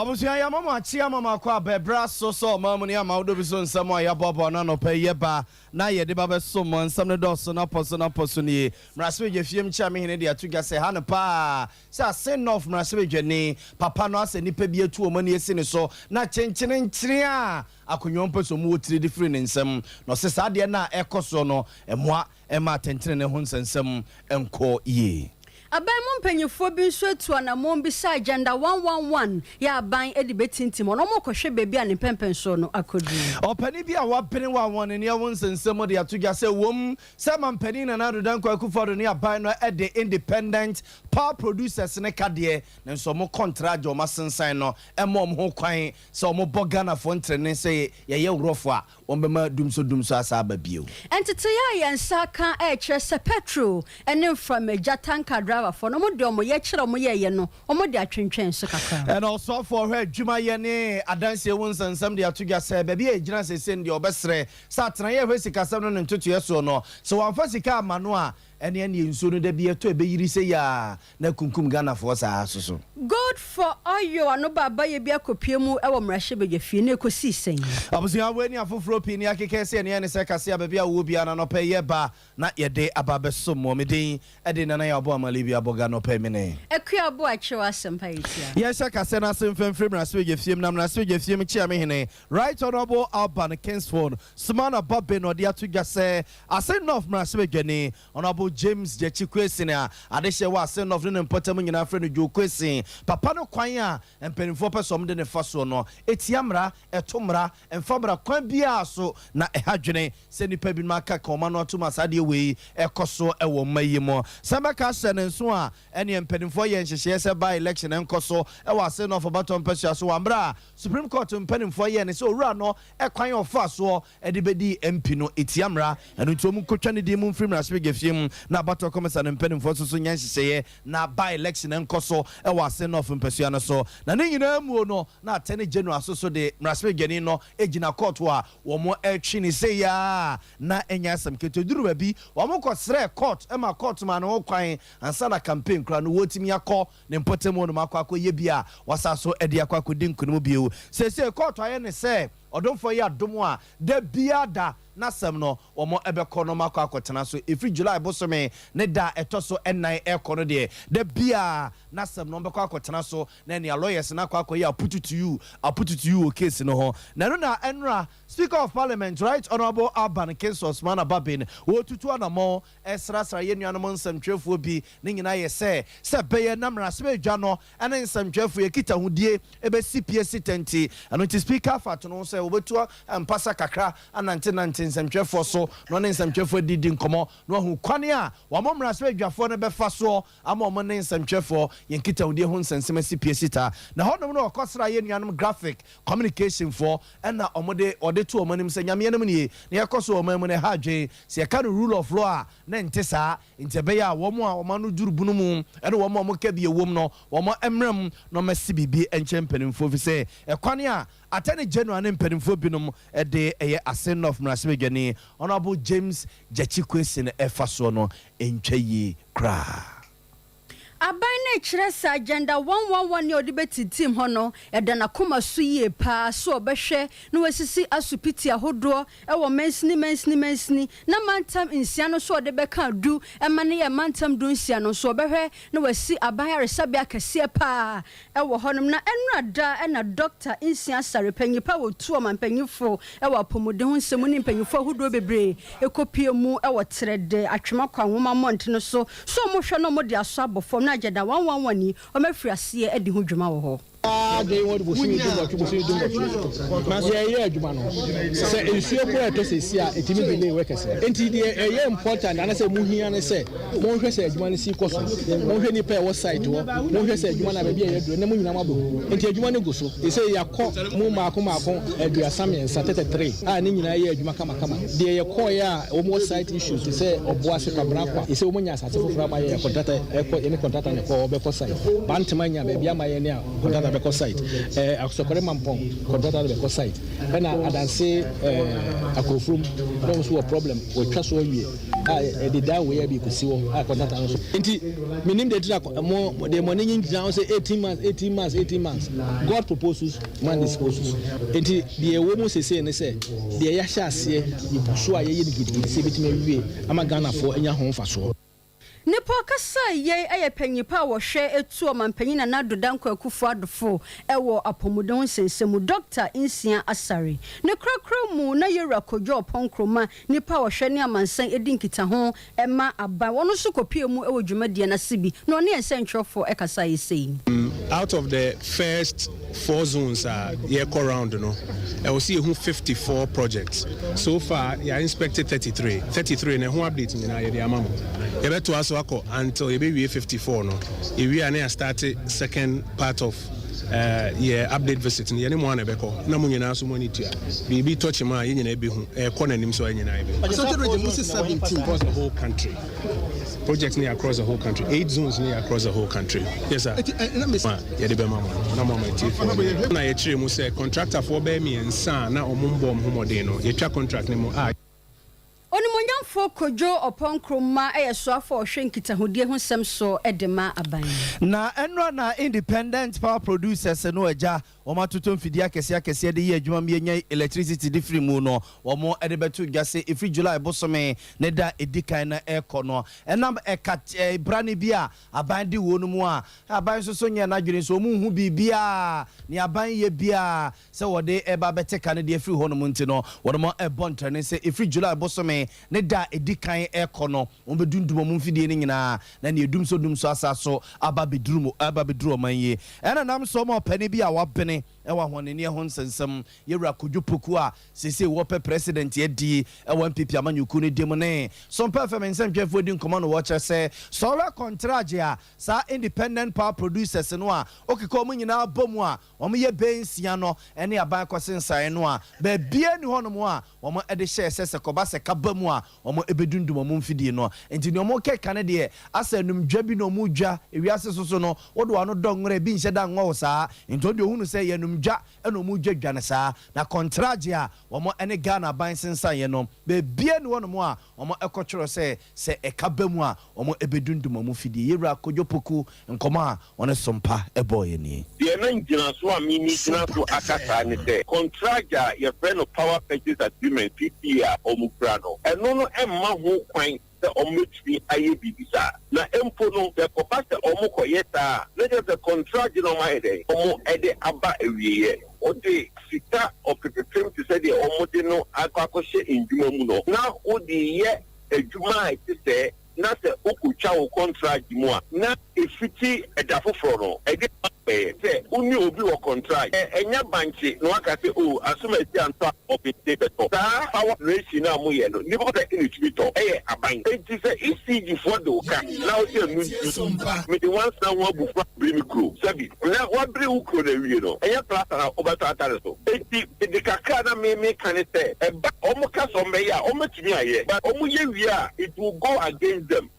Abusua, yɛama mo akye, ama mo akɔ abɛbrɛ so sɛ ɔman mu ne ama wodɔ bi so nsɛm a yɛaboaboa no anɔpa yi yɛba na yɛde ba bɛso mo. Nsɛm no dɔɔso na pɔ so na pɔ so nie. Mmarahyɛbadwa fiem kyia me hene de ato dwa sɛ ha no paa sɛ Assin North mmarahyɛbadwani papa no asɛ nnipa bi atu wɔn ani asi ne so na kyenkyene nkyene a akonnwa mpɛ sɛ ɔmu wɔ tiri de firi ne nsam, na ɔsɛ saa adeɛ no a ɛkɔ soɔ no mmoa ɛma atɛntene ho nsɛnsɛm nkɔ yie. Aban mu mpanyinfoɔ bi nso atu anammɔn bi sɛ Agenda 111 yɛ aban de bɛtintim ɔno, ɔmo kɔhwɛ baabi a ne mpɛmpɛnsoɔ no akɔduru. Ɔpanin bi a wabene wɔ wɔn ne ɛho nsɛnsɛm de ato dwa sɛ wɔm sɛ mampanin Nana Addo Dankwa Akufo-Addo ne aban no de Independent Power Producers ne kadeɛ ne nso ɔmo kɔntra agye ɔmo asensan no ɛma ɔmo ho kwan sɛ ɔmo bɔ Ghanafoɔ ntrɛne sɛ yɛyɛ worɔfo a wɔn bɛma dumso dumso asa aba bio. Nteteyɛ a yɛn nsa ka ɛkyerɛ sɛ petrol ne mframagya tanker driverfoɔ no, ɔmo de ɔmo yɛ kyerɛ ɔmo yɛyɛ no, ɔmo de atwentwɛn so kakra. Ɛna ɔsoafoɔ hwɛ adwumayɛ ne adanseɛ ho nsɛnsɛm de ato dwa sɛ baabi a ɛgyina sese no deɛ, ɔbɛsrɛ sɛ atenaeɛ hwɛ sikasɛm no ne ntotoeɛ soɔ no, sɛ wɔamfa sika ama no a, ɛne nsuo no da bi ɛtɔ ɛbɛyiri sɛ yia na kunkum Ghanafoɔ saa so so. Gold for Oil ano baaba yɛ bi akɔpie mu ɛwɔ mmarahyɛbadwa fie na ɛkɔsii sɛn? Abusua, wei ne afoforɔ pii ne akeka sɛ ɛneɛ ne sɛ kase a baabi a wowɔ biara na nɔpɛ yɛ ba na yɛde aba bɛsom wɔ me din ɛde Nana yɛ abo amale bi abɔga nɔpɛ mene. Akua abo akyerɛw asɛmpa yɛ tia. Yɛhyɛ kase no ase mfɛmfiri mmarahyɛbadwa fiem, na mmarahyɛbadwa fiem kyea me hene Right Honourable Alban Kingsford Sumana Babe na ɔde ato dwa sɛ Assin North mmarahyɛbadwani Honourable James Gyakye Quayson a adehyɛ wɔ Assin North ne ne mpɔtam nyinaa frɛ no Joe Quayson papa no, kwan a mpanimfoɔ pɛ sɛ ɔmde ne fa soɔ no ɛtia mmara, ɛto mmara, ɛmfa mmara kwan biara so, na ɛha dwene sɛ nnipa binom aka ka ɔma no atom a saa adeɛ wei ɛkɔ so ɛwɔ mma yi mu. Sɛ bɛka hyɛ ne nso a, ɛneɛ mpanimfoɔ yɛ nhyehyɛeɛ sɛ by election ɛnkɔ so ɛwɔ Assin North ɔbatɔ mpasua so wɔ mmerɛ a Supreme Court mpanimfoɔ yɛ ne sɛ owura no ɛkwan a ɔfa soɔ ɛde bɛdi MP no ɛtia mmara, ɛno nti ɔmu nkotwa ne din mu mfiri mmarahyɛbadwa fie mu, na abatɔ kɔmisa no mpanimfoɔ nso so nyɛ nhyehyɛeɛ na by election nkɔ so ɛwɔ Assin North mpasua no so. Na ne nyinaa muo no, na Attorney General so so de mmarahyɛbadwani no gyina court a wɔn ɛtwe ne sɛ yaa na ɛnyɛ asɛm ketewa. Duru baabi wɔn kɔ srɛ court ma court ma ne ho kwan ansa na campaign kora no wɔtumi akɔ ne mpɔtam hɔ nom akɔ yɛ bi a wasa so ɛde akɔ akɔdi nkunim bio. Seesei court ayɛ ne sɛ ɔdomfoɔ yɛ adom a da bia da n'asɛm no wɔn ɛbɛkɔ no akɔ akɔtena so ɛfiri July bosome ne da ɛtɔ so 4 ɛkɔ no deɛ, da bia n'asɛm no wɔbɛkɔ akɔtena so na nea lawyers no akɔ akɔyɛ apututu apututu wɔ case no ho. Na ɛno na ɛnora Speaker of Parliament, Right Honourable Alban Kingsford Sumana Bagbin, wɔtutu anammɔn ɛsrasra yɛn nuanom nsɛmtwerɛfoɔ bi. Ne nyinaa yɛ sɛ bɛyɛ na mmarahyɛbadwa no ɛne nsɛmtwerɛfoɔ yɛ kita hodie ɛbɛsi pie si tɛnti. Ɛno nti Speaker afa to no sɛ wɔbɛtu mpasa kakra anantenante nsɛmtwerɛfoɔ so na ɔne nsɛmtwerɛfoɔ didi nkɔmmɔ na wahu kwane a wɔn mmarahyɛbadwafoɔ no bɛfa soɔ ama wɔn ne nsɛmtwerɛfoɔ yɛn nkitahodie ho nsɛnsɛm asi pie sita. Na hɔnom no ɔkɔsra yɛn nuanom graphic communication foɔ, ɛna ɔmode ɔde to wɔn anim sɛ nyameɛ no mu nie na yɛkɔ so wɔn mu no ɛha adwene sɛ yɛka no rule of law a na nte saa, nti ɛbɛyɛ a wɔn a wɔn ano duru bunu mu ɛne wɔn a wɔka bi ewom no, wɔn mmerɛ mu na wɔn asi biribi nkyɛn mpanimfoɔ fi sɛ ɛkwan a Attorney General ne mpanimfoɔ binom ɛde ɛyɛ Assin North mmarahyɛbadwani Honourable James Gyakye Quayson ɛfa soɔ no ntwa yie koraa. Aban no kyerɛ sɛ Agenda 111 ne ɔde bɛtitim hɔ no ɛda n'akoma so yie paa so ɔbɛhwɛ na wasisi asopiti ahodoɔ ɛwɔ mansini mansini mansini na mantam 6 no so ɔde bɛka 10 ɛma no yɛ mantam 16 no nso, ɔbɛhwɛ na wasi aban ayaresabea kɛseɛ paa ɛwɔ hɔnom. Na ɛnora da ɛna Dɔkta Nsia Sare panyipa a wɔtu ɔmampanyinfo ɛwɔ apɔmuden ho nsɛm ne mpanyinfo ahodoɔ bebree ɛkɔpie mu ɛwɔ Trɛdɛ Atwema Kwanwoma mmɔntene so so ɔmo hwɛ na ɔmo de aso abɔ fam na Agenda 111 yi ɔmo afiri aseɛ adi ho dwuma wɔ hɔ. Adwene wɔde bosome 18, bosome 18 na yɛyɛ adwuma no sɛ nsuo kora ɛtɔ sɛsi a ɛtumi delay wɔ kɛsɛ. Nti deɛ ɛyɛ important anasɛ mu hia ne sɛ monhwɛ sɛ adwuma no si kɔ so, monhwɛ nipa ɛwɔ site hɔ, monhwɛ sɛ adwuma no a baabi a yɛduro na mo nyinaa mo abɛhu. Nti adwuma no gu so ɛsɛ yɛakɔ mu maako maako 33, 33 a ne nyinaa yɛ adwuma kamakama. Deɛ yɛkɔɔeɛ a wɔn wɔ site issues te sɛ Ɔboase Kwabena ɛsɛ wɔn nya asase foforɔ ama yɛ contractor ɛkɔ, yɛne contractor ne kɔ ɔbɛkɔ site. Bantama nya baabi ama yɛ ne a contractor bɛkɔ site, Asɔkɔre Mampɔn contractor bɛkɔ site, ɛna Adanse Akorofrom na wɔn nso wɔ problem wɔtwa so awie. a yɛde dan wei a bi kɔsi hɔ a contractor no so nti menim deɛ nti na mo deɛ mo ani gyina ho sɛ 18 months, 18 months, 18 months. God proposes, man disposes. Nti deɛ ɛwɔ mu sesei ne sɛ deɛ yɛahyɛ aseɛ yɛgu so a yɛyɛ no gidigidi sɛ yɛbɛtumi awie ama Ghanafoɔ anya ho mfasoɔ. Nipa ɔkasa yei yɛ panyin pa a wɔhwɛ tu ɔmanpanyin Nana Addo Dankwa Akufo Addo fo wɔ apɔmuden ho nsɛnsɛm mu, Dɔkta Nsia Asare. Ne korakora mu na Yewura Kojo Oppong Nkrumah, nipa a ɔhwɛ ne amansan di nkitaho ma aban, wɔn nso kɔpuee mu wɔ dwumadie no ase bi na ɔne yɛn nsɛntwerɛfoɔ kasaeɛ sei. Out of the first four zones a yɛkɔ round no, ɛwɔ sɛ yɛhu 54 projects. So far yɛ inspected 33. 33 no, ɛho update nyinaa yɛde ama mo. Yɛbɛtoa so akɔ until yɛbɛwie 54 no. Yɛwie a, na yɛastart second part of yɛ update visit no. Yɛne mo ana ɛbɛkɔ na mo nyinaa so mo ani tua biribi tɔkye mu a, yɛn nyinaa bɛhu ɛkɔ n'anim so a, yɛn nyinaa bɛhu. Asante Region mu si 17. Across the whole country, project no yɛ across the whole country. Eight zones no yɛ across the whole country, yes sir. Eti ɛ na mesi. Ma yɛde bɛma mo na mo ama atiefoɔ na yɛkyerɛ mu sɛ contractorfoɔ bɛyɛ mmiɛnsa a na ɔmo mbɔ ɔmo ho mmɔden no, yɛtwa contract no mu a. Onimonyamfoɔ Kojo Oppong Nkrumah yɛ soafoɔ a ɔhwɛ nkitahodie ho nsɛm so de ma aban. Na ɛnora na Independent Power Producers no agya wɔn atoto mfidie akɛseɛ akɛseɛ de yɛ adwuma mmiɛnya electricity de firi mu no, wɔn de bɛto dwa sɛ ɛfiri July bosome ne da ɛdi kan na ɛrekɔ no, ɛnam ɛka brane bi a aban de wɔ no mu a aban nso so nyɛ n'adwene so, wɔn nhu biribiara ne aban yɛ biara sɛ wɔde ɛba bɛte ka no deɛ firi hɔ nom. Nti no wɔn ɛbɔ ntrɛne sɛ ɛfiri July bosome ne da ɛdi kan ɛrekɔ no, wɔn bɛdundum wɔn mfidie no nyinaa na nea edum so dum so asa so aba bɛduru mu, aba bɛduru ɔman yi. Ɛna nam so ɔma ɔpanin bi a wabene ɛwɔ ahɔnenneɛ ho nsɛnsɛm, Yɛwura Kodwo Poku a seesei wɔpɛ president adi ɛwɔ NPP amanyɔkuo no di mu, ne Sompa FM nsɛmtwerɛfoɔ di nkɔmmɔ no, wɔkyerɛ sɛ sɔrɔ contract a saa Independent Power Producers no a okeka wɔn nyinaa bɔ mu a wɔn yɛ bɛn nsia no ɛne aban kɔsensan no a, baabia ni hɔnom a wɔn de hyɛ sɛ kɔba sɛ kaba mu a, wɔn bɛdundum wɔn mfidie no. Nti nea wɔn keka no deɛ, asɛ numdwa bi na wɔn dwa ewiase soso no, wɔde wɔn ano dɔ nwera bi nhyɛ da nwɔ wo saa. Nti wɔn deɛ, ohunu sɛ yɛ numdwa ɛna wɔn dwa dwa no saa. Na contract a wɔn ne Ghana aban sensan yɛ no, baabia ni hɔnom a wɔn ɛkɔtwerɛ sɛ ɛka ba mu a, wɔn bɛdundum wɔn fidie. Yɛwura Kodwo Poku nkɔmɔ a wɔne Sompa ɛbɔɔ yɛ nie. Deɛ na ngyinaso a mimi gyina so aka saa ne sɛ contract a yɛfrɛ no power purchase agreement, PPA, a ɔmo kura no, ɛno no ɛmma ho kwan sɛ ɔmo bɛtumi ayɛ biribi saa. Na mpo no, sɛ kɔba sɛ ɔmo kɔyɛ saa, na kyerɛ sɛ contract no, ɔmo ayɛ dɛn, ɔmo ɛde aba awieɛ. Wode sika ɔpepepem te sɛ deɛ ɔmo de no akɔ akɔhyɛ ndwuma mu no na wode yɛ adwuma a ɛte sɛ na sɛ wokotwa wo contract mu a, na efiti ɛda foforɔ no ɛde bɛyɛ sɛ wone obi wɔ contract, ɛnyɛ bankye na waka sɛ o asomasi antɔ a, ɔbɛnte bɛtɔ. Saa power generation no a moyɛ no, nipa sɛ ɛna tumi tɔ, ɛyɛ aban. Enti sɛ ECG foɔ de wo ka na wo sɛ ɛnu nti mede wansa ho abufu abere me kuro sɛbi na wabere wo kuro no awie no, ɛnyɛ plaster na wobɛtɔ atare so. Enti mede kakra na me ka ne sɛ ɛba ɔmo ka sɛ ɔmo bɛyɛ a, ɔmo bɛtumi ayɛ, but ɔmo yɛ wie a, it will go against them.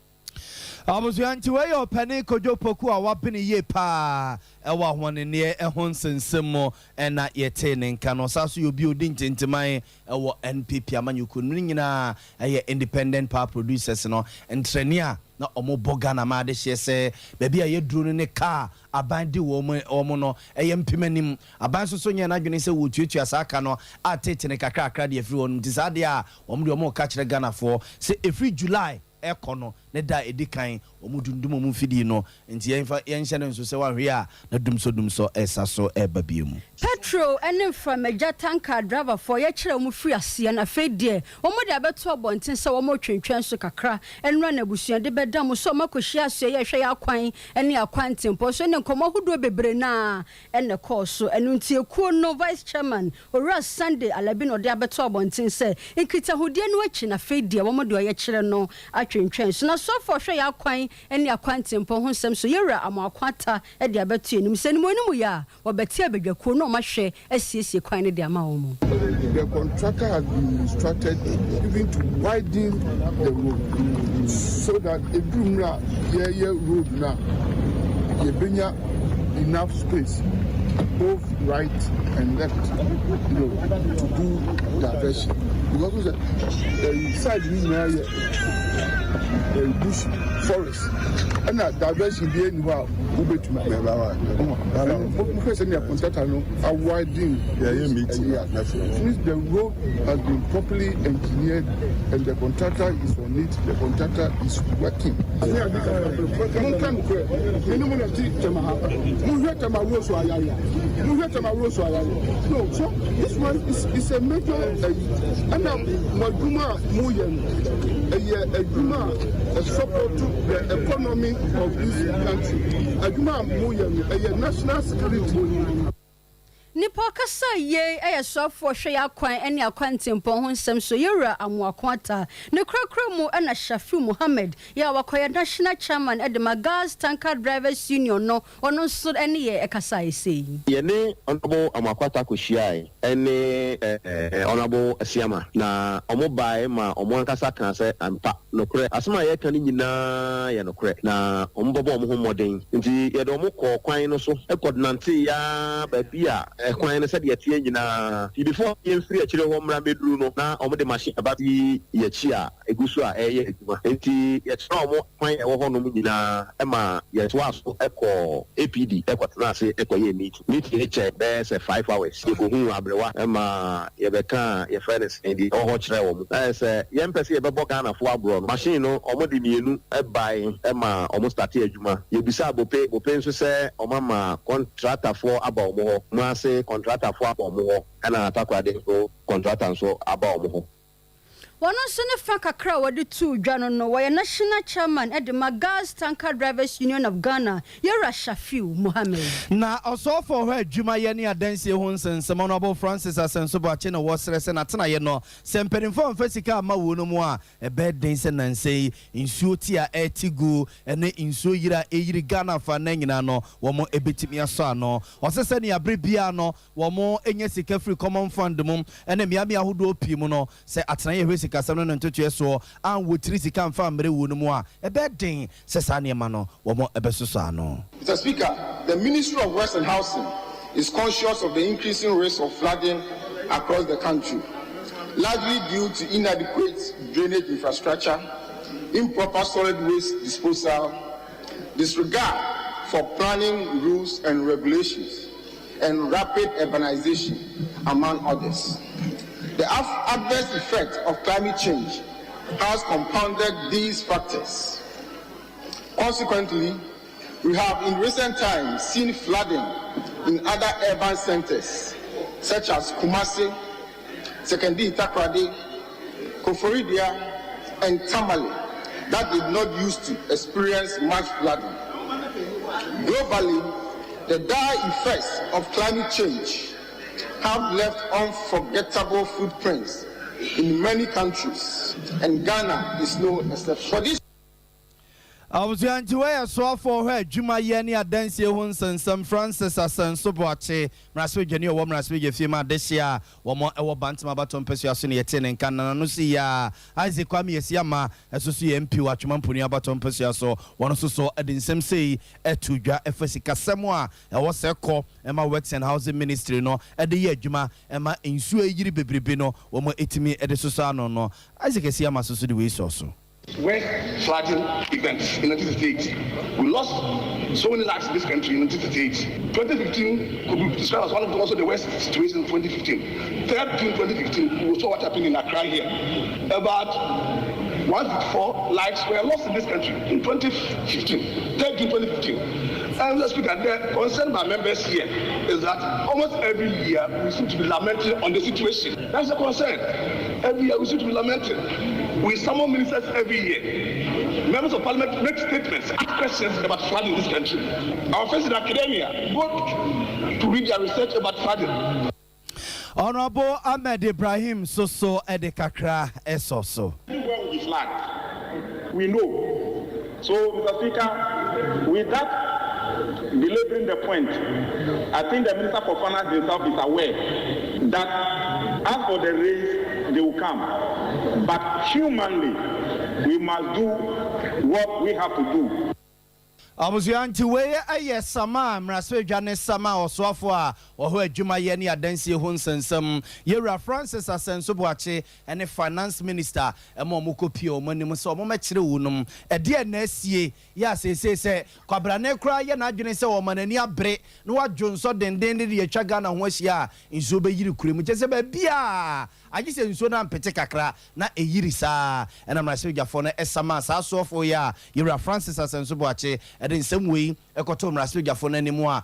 Abusua, nti wei yɛ ɔpanin Kodwo Poku a wabene yie paa ɛwɔ ahoɔnenneɛ ɛho nsɛnsɛm mu ɛna yɛtee ne nka no. Ɔsan so yɛ obi a odi ntenteman ɛwɔ NPP amanyɔkuo no. Ne nyinaa ɛyɛ Independent Power Producers no ntrɛni a na ɔmo bɔ Ghana ma adehyeɛ sɛ baabi a yɛduro no ne kaa aban de wɔn no ɛyɛ mpem anim. Aban nso so nyɛ n'adwene sɛ wɔtuatua saa ka no a tete ne kakrakra deɛ afiri hɔ no. Nti saa deɛ a wɔn deɛ, wɔn ka kyerɛ Ghanafoɔ sɛ ɛfiri July ɛkɔ no ne da a ɛdi kan, wɔn dundum wɔn mfidie no. Nti yɛnfa yɛnhyɛ no nso sɛ wahwɛ a, na dumso dumso ɛsa so ɛba bie mu. Petrol ne mframagya tanker driverfoɔ, yɛkyerɛ wɔn firi aseɛ no, afei deɛ wɔn de abɛto abɔnten sɛ wɔn retwentwɛn so kakra. Nnura na abusua de bɛda mo so, wɔn akɔhyia asoɛ yɛhwɛ yɛ akwan ne akwan ntempɔ so ne nkɔmɔ ahodoɔ bebree naa ɛna ɛkɔɔ so. Ɛno nti ekuo no vice chairman, Owura Sunday Alabi, na ɔde abɛto abɔnten sɛ nkitahodie no akyi na afei deɛ wɔn de ɔyɛ kyerɛ no atwentwɛn so. Na sɔfo ɔhwɛ yɛ akwan ne akwan ntempɔ ho nsɛm so, yɛwura Amoako Ata, de abɛto anim sɛ nimu anim yɛ a, wɔbɛte abadwakuo na ɔmahwɛ asiesie kwan no de ama wɔn mu. The contractor has been instructed even to widen the road so that eduru mmerɛ a yɛyɛ road na yɛbɛnya enough space. both right and left you know to do diversion because wohu sɛ ɛyi side no nyinaa yɛ ɛyi bush forest ɛna diversion bi ɛni hɔ a wobɛtumi ayɛ wohwɛ sɛ nea contractor no awiden ɛyi a since the road has been properly engineered and the contractor is on it the contractor is working. Monka nokorɛ, me ne mo na ɛte Tema ha. Monhwɛ Tema road so ayare. Monhwɛ Tema road so ayare. No, so this one is is a major ayi. Ɛna mo adwuma a moyɛ no, ɛyɛ adwuma a ɛsupport the economy of this country. Adwuma a moyɛ no, ɛyɛ national security. Nnipa ɔkasa yei yɛ soafoɔ hwɛ yɛ akwan ne akwantempɔn ho nsɛm so Yɛwura Amoako Attah. Ne korakora mu na Shafiu Mohammed yɛ a wakɔyɛ National Chairman de ma Gas Tanker Drivers Union no ɔno nso ne yɛ kasaeɛ sei. Yɛne Honourable Amoako Attah kɔhyiae ne Honourable Asiamah na wɔbaeɛ ma wɔn ankasa kaa sɛ ampa Nokorɛ, asɛm a yɛreka no nyinaa yɛ nokorɛ, na wɔbɛbɔ wɔn ho mmɔden. Enti yɛde wɔn kɔɔ kwan no so kɔnanteeɛ ara baabi a ɛkwan no sɛdeɛ ɛteɛ nyinaa. Nti before yɛmfiri akyire hɔ mmra mmɛduru no, na wɔde machine aba abɛsi yɛn akyi a ɛgu so a ɛreyɛ adwuma. Enti yɛkyerɛɛ wɔn kwan a ɛwɔ hɔnom nyinaa ma yɛtoaa so kɔɔ APD kɔtenaa ase kɔyɛɛ meeting. Meeting no kyɛɛ bɛyɛ sɛ 5 hours. Yɛkɔhuu aberewa ma yɛbɛkaa yɛfrɛ no sɛn deɛ ɛwɔ hɔ kyerɛɛ wɔn. Na ayɛ sɛ yɛmpɛ sɛ yɛbɛbɔ Ghanafoɔ aborɔ no, machine no wɔde mmienu bae ma wɔn startee adwuma. Yɛbisaa Bope, Bope nso sɛ wɔama kɔntratafoɔ aba wɔn hɔ. Kumase kɔntratafoɔ aba wɔn hɔ ɛna Takoradi nso kɔntrata nso aba wɔn hɔ. Wɔn nso ne fa kakra a wɔde too dwa no no, wɔyɛ National Chairman de ma Gas Tanker Drivers Union of Ghana, Yɛwura Shafiu Mohammed. Na ɔsɔɔfoɔ hɔ adwumayɛ ne adansie ho nsɛnsɛm, Honourable Francis Asenso Boakye na wɔsrɛ sɛ n'atenaeɛ no, sɛ mpanimfoɔ amfa sika amma wɔ no mu a, ɛbɛyɛ den sɛ nnansa yi nsuo ti a ɛrete gu ne nsuo yiri a ɛreyiri Ghana afa nnan nyinaa no, wɔn bɛtumi asɔ ano. Ɔse sɛnea berɛ biara no wɔnya sika firi Common Fund mu ne mmeammea ahodoɔ pii mu no, sɛ atenaeɛ hwɛ sikasɛm no ne ntotoeɛ soɔ anwatiri sika amfa ammrɛ wuo no mu a, ɛbɛyɛ den sɛ saa nneɛma no wɔbɛsosɔ ano. Mr. Speaker, the Ministry of Works and Housing is conscious of the increasing risk of flooding across the country, largely due to inadequate drainage infrastructure, improper solid waste disposal, disregard for planning rules and regulations, and rapid urbanization, among others. The adverse effect of climate change has compounded these factors. Consequently, we have in recent times seen flooding in other urban centers such as Kumasi, Sekondi Takoradi, Koforidua, and Tamale that did not used to experience much flooding. Globally, the dire effects of climate change have left unforgettable footprints in many countries, and Ghana is no exception. For this Abusua nti wɔyɛ soafoɔ hɔ adwumayɛ ne adansie ho nsɛnsɛm Francis Asenso Boakye, mmarahyɛbadwani a ɔwɔ mmarahyɛbadwa fie ma adehye a wɔn wɔ Bantama abatoɔ mpasua so ne yɛtee ne nka nana no si yɛ a Isaac Kwame Asiamah ɛso so yɛ MP wɔ Atwima Mponua abatoɔ mpasua so. Wɔn nso so de nsɛm sei ɛto dwa ɛfa sikasɛm a ɛwɔ sɛ kɔ ɛma Works and Housing Ministry no ɛde yɛ adwuma ɛma nsuo ayiri bebrebe no wɔn ɛtumi ɛde sosɔ ano no. Isaac Asiamah so so de wei sɔ so. Worst flooding events in 1968. We lost so many lives in this country in 1968. 2015 could be described as one of the, also the worst situations in 2015. 3rd June 2015, we saw what happened in Accra here. About 154 lives were lost in this country in 2015, 3rd June 2015. And Mr. Speaker, the concern by members here is that almost every year we seem to be lamenting on the situation. That's the concern. Every year we seem to be lamenting. We summon ministers every year. Members of parliament make statements, ask questions about flooding in this country. Our friends in academia go to read their research about flooding. Honorable Ahmed Ibrahim soso ɛde kakra ɛsɔ so. Everywhere will be flood. We know. So, Mr. Speaker, with that belaboring the point, I think the Minister for Finance himself is aware that as for the rains, they will come. But humanly, we must do what we have to do. Abusua nti wei yɛ sama a mmarahyɛbadwa ne sama a ɔsoafo a ɔhwɛ adwumayɛ ne adansie ho nsɛnsɛm, Yɛwura Francis Asɛnso Boakye ne Finance Minister ma wɔn kɔ pie wɔn anim sɛ wɔn mmɛkyerɛ wunom ɛdeɛn na asie yɛ a seesei sɛ kwabrane koraa yɛ n'adwene sɛ ɔma n'ani abere na wadwo nsɔ dendenden de atwa Ghana ho ahyia a nsuo bɛyiri kura mu kyerɛ sɛ baabiara agye sɛ nsuo no ampete kakra na ɛyiri saa ɛna mmarahyɛbadwafoɔ no samaa saa soɔfoɔ yi a Yɛwura Francis Asɛnso Boakye de nsɛm wei kɔtoo mmarahyɛbadwafoɔ no anim a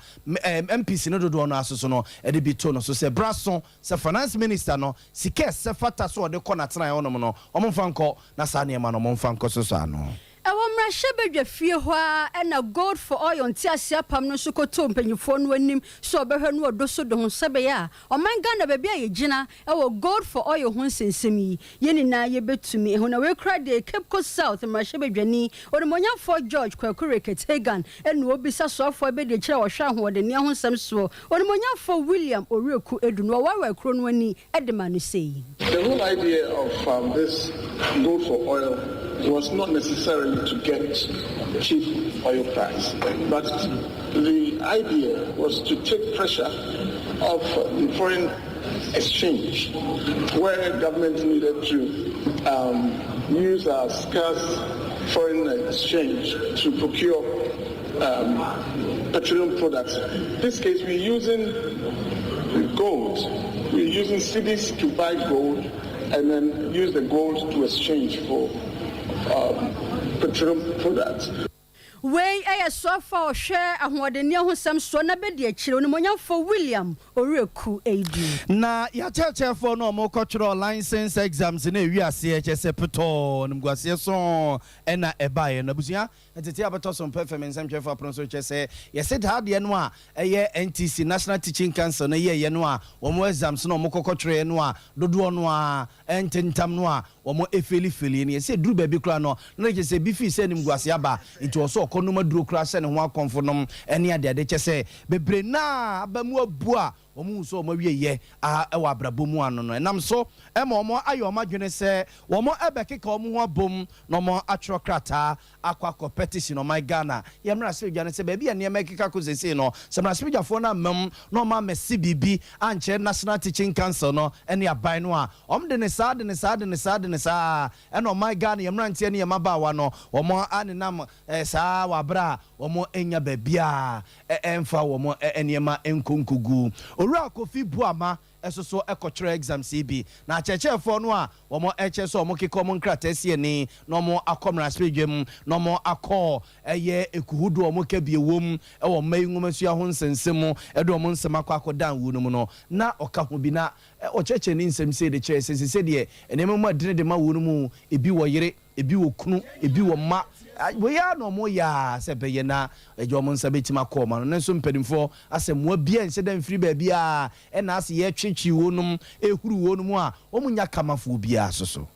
MPs no dodoɔ no ara soso no de bi too no so sɛ berɛ aso sɛ Finance Minister no sika a ɛsɛ fata sɛ ɔde kɔ n'atenaeɛ hɔnom no wɔmfa nkɔ na saa nneɛma no wɔmfa nkɔsosɔ ano. Ɛwɔ mmarahyɛbadwa fie hɔ ara na Gold for Oil ntease apam no nso kɔtoo mpanyinfoɔ no anim sɛ ɔbɛhwɛ no ɔdɔ so de ho sɛbɛyɛ a ɔman Ghana baabi a yɛgyina wɔ Gold for Oil ho nsɛnsɛm yi yɛn nyinaa yɛbɛtumi ahu na wei koraa deɛ Cape Coast South mmarahyɛbadwani Onimuonyamfoɔ George Kwaku Ricketts Hagan na ɔbisa soafoɔ abadiakyire a ɔhwɛ ahoɔdenneɛ ho nsɛm soɔ Onimuonyamfoɔ William Owuraku Adu na ɔwaawaa kuro no ani de ma no sei. The whole idea of um, this gold for oil was not necessarily to get cheap oil price, but the idea was to take pressure off the foreign exchange, where government needed to um, use our scarce foreign exchange to procure um, petroleum products. In this case, we're using gold. We're using cedis to buy gold and then use the gold to exchange for um, petroleum products. Wei yɛ soafo a ɔhwɛ ahoɔdenneɛ ho nsɛm soɔ na bɛdi akyire, Onimuonyamfoɔ William Owuraku Aidoo. Na y'akyerɛkyerɛfoɔ no a wɔrekɔtwerɛ license exams no ɛwi aseɛ kyerɛ sɛ petɔɔ animguaseɛ sɔnn na ɛbaeɛ no. Abusua ntetee a bɛtɔ so mpɛ fam nsɛmtwerɛfoɔ apono so kyerɛ sɛ yɛse daa deɛ no a ɛyɛ NTC, National Teaching Council, no yɛeɛ no a wɔn exams no a wɔkɔkɔtwerɛeɛ no a dodoɔ no ara ntentam no a wɔn efeeli feeliɛ no yɛse ɛduru baabi koraa no na kyerɛ sɛ bi fii sɛ animguaseɛ aba nti ɔwɔ sɛ ɔkɔ nom aduro koraa hyɛ ne ho akɔmfo nom ne adeade kyɛ sɛ bebree no ara aba mu abu a wɔn hu sɛ wɔn awieyɛ a wɔ abrabɔ mu ano no ɛnam so ma wɔn ayɛ wɔn adwene sɛ wɔn bɛkeka wɔn ho abom na wɔn atwerɛ krataa akɔ akɔ petition ɔman Ghana yɛ mmarahyɛbadwa no sɛ baabi a nneɛma rekeka kɔ seesei no sɛ mmarahyɛbadwafoɔ no amma mu na wɔn ammɛse biribi ankyerɛ National Teaching Council no ne aban no a wɔn de ne saa de ne saa de ne saa de ne saa ɛna ɔman Ghana yɛ mmeranteɛ ne yɛ mmabaawa no wɔn anenam saa wɔ aberɛ a wɔn nnya baabiara ɛmfa wɔn nneɛma nkɔ nkɔgu. Owura Kofi Boamah nso so kɔtwerɛ exams yi bi. Na akyerɛkyerɛfoɔ no a wɔn kyerɛ sɛ wɔn keka wɔn nkrataa si ani na wɔn akɔ mmarahyɛbadwam na wɔn akɔ ɛyɛ ekuhodoɔ a wɔn ka bi wɔ mu wɔ mma yi nwomasua ho nsɛnsɛm mu de wɔn nsɛm akɔ akɔdan wuo no mu no, na ɔka ho bi. Na ɔkyerɛkyerɛ ne nsɛm sei de kyerɛɛ sɛ seesei deɛ nneɛma mu adene de ma wuo no mu, ebi wɔ yere, Ebi wɔ kunu, ebi wɔ mma. Wei ara na wɔyɛ ara sɛ ɛbɛyɛ na agya wɔn nsa bɛtumi akɔ wɔn ano. Nanso mpanimfoɔ asɛ mmoa biara nhyɛ da mfiri baabiara ɛna ase yɛretwetwe wɔnom, ɛrehuru wɔnom a wɔnnya kamafoɔ biara nso so.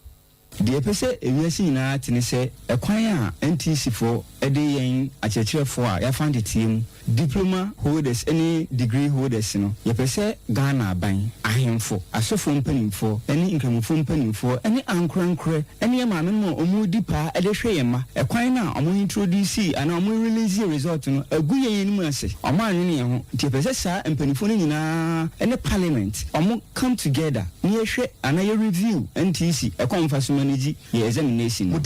Deɛ yɛpɛ sɛ ewiase nyinaa te ne sɛ ɛkwan a NTC foɔ de yɛn akyerɛkyerɛfoɔ a yɛafa nteteɛ mu Diploma holders ne degree holders no, yɛpɛ sɛ Ghana aban, ahemfo, asɔfoɔ mpanimfoɔ ne nkramofoɔ mpanimfoɔ ne ankorankorɛ ne yɛn maamenom a wɔredi paa de hwɛ yɛn mma, ɛkwan no a wɔn introducee anaa wɔn releasee result no agu yɛn anim ase, wɔn annwene yɛn ho, nti yɛpɛ sɛ saa mpanimfoɔ no nyinaa ne parliament wɔn come together na yɛhwɛ anaa yɛ review NTC ɛkwan a wɔfa so manage yɛn examination no.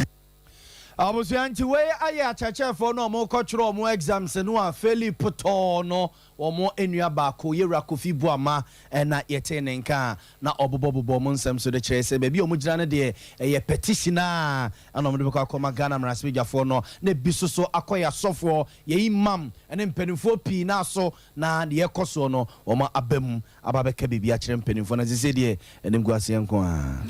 Abusua nti wei ayɛ akyerɛkyerɛfoɔ no a wɔn kɔ twerɛ wɔn exams no a feli potɔɔ no wɔn nua baako Yewura Kofi Boamah na yɛtee ne nka a na ɔbobɔ bobɔ wɔn nsɛm so de kyerɛ sɛ baabi a wɔn gyina no deɛ ɛyɛ petition a ɛna wɔn de bɛkɔ akɔma Ghana mmarahyɛbadwafoɔ no na ebi soso akɔ yɛ asɔfoɔ yɛ imam ne mpanimfoɔ pii no aso na deɛ ɛkɔ soɔ no wɔn aba mu aba abɛka biribi akyerɛ mpanimfoɔ na seesei deɛ animguaseɛ nko ara.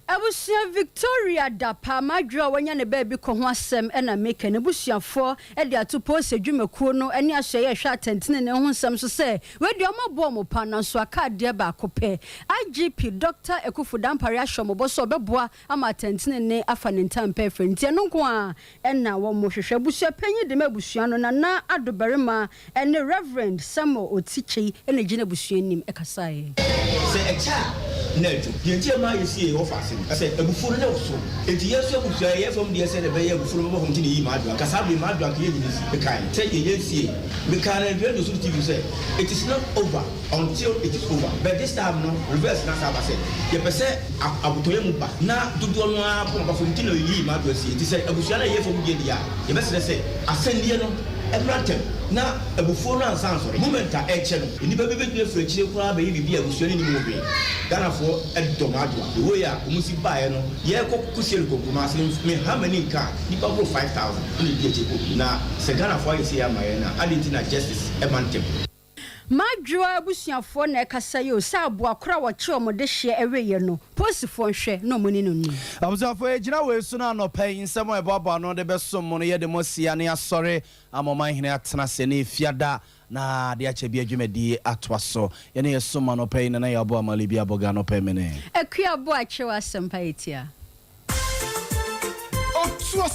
Abusua Victoria Dapaah Madwo a wanya ne baabi kɔ ho asɛm na meka. N'abusuafoɔ de ato Polisi adwumakuo no ne asoɛeɛ a ɛhwɛ atɛntenenee ho nsɛm so sɛ wei deɛ wɔaboa wɔn pa nanso aka adeɛ baako pɛ. IGP Dɔkta Akuffo Dampare ahyɛ wɔn bɔ sɛ ɔbɛboa ama atɛntenenee afa ne ntampɛ afiri nti ɛno nko ara na wɔhwehwɛ. Abusua panyin de ma abusua no, Nana Addo Barima ne Rev. Samuel Oti Kyei na egyina abusua anim kasaeɛ. Sɛ ɛkyɛ a, na adwo. Deɛ nti a ɛma yɛsiee hɔ fa ase no, sɛ abufuo no na ɛwɔ soro. Enti yɛn nso abusua, yɛyɛ fam deɛ sɛdeɛ ɛbɛyɛ abufuo no bɛba fam nti na yɛyi M'adwoa. Anka saa berɛ yi M'adwoa anka yɛnyi no nsi. Mekae sɛ yɛnyɛ nsiee. Mekaa no radio so ne TV so sɛ, It is not over until it is over. But this time no, reverse no asan aba sɛ yɛpɛ sɛ abotɔyam ba na dodoɔ no ara kɔn ba fam nti na yɛyii M'adwoa siei. Enti sɛ abusua no a ɛyɛ fam deɛ deɛ a, yɛbɛsrɛ sɛ asɛnniɛ no mmra ntɛm na abufuo no ansan ansɔre. Moment a ɛrekyɛ no, nnipa bi bɛtumi afiri akyire koraa abɛyɛ biribi a abusua no nnim ho hwee. Ghanafoɔ dɔ M'adwoa. The way a wɔn si baeɛ no, yɛrekɔ Kusiel kɔ Kumasi no, me ha m'ani nka a, nnipa boro 5,000 na ɛdi akyire kɔ fie. Na sɛ Ghanafoɔ ayɛ sei ama yɛn a, adɛn nti na justice mma ntɛm? M'adwoa abusuafoɔ na ɛkasa yi o, sɛ aboa koro a wɔkye wɔn dehyeɛ ɛweeɛ no, polisifoɔ nhwɛ na wɔn ne no nni. Abusuafoɔ, yɛgyina wei so na anɔpa yi nsɛm a yɛboaboa ano de bɛsom mo no, yɛde mo asi ano asɔre ama ɔmanhene atena ase ne Efiada na ade akyɛ bi adwumadie atoa so. Yɛne yɛsom anɔpa yi, Nana Yaw Boamah Libya Boga anɔpa yi mene. Akua Boakye wɔ Asɛmpa Etia.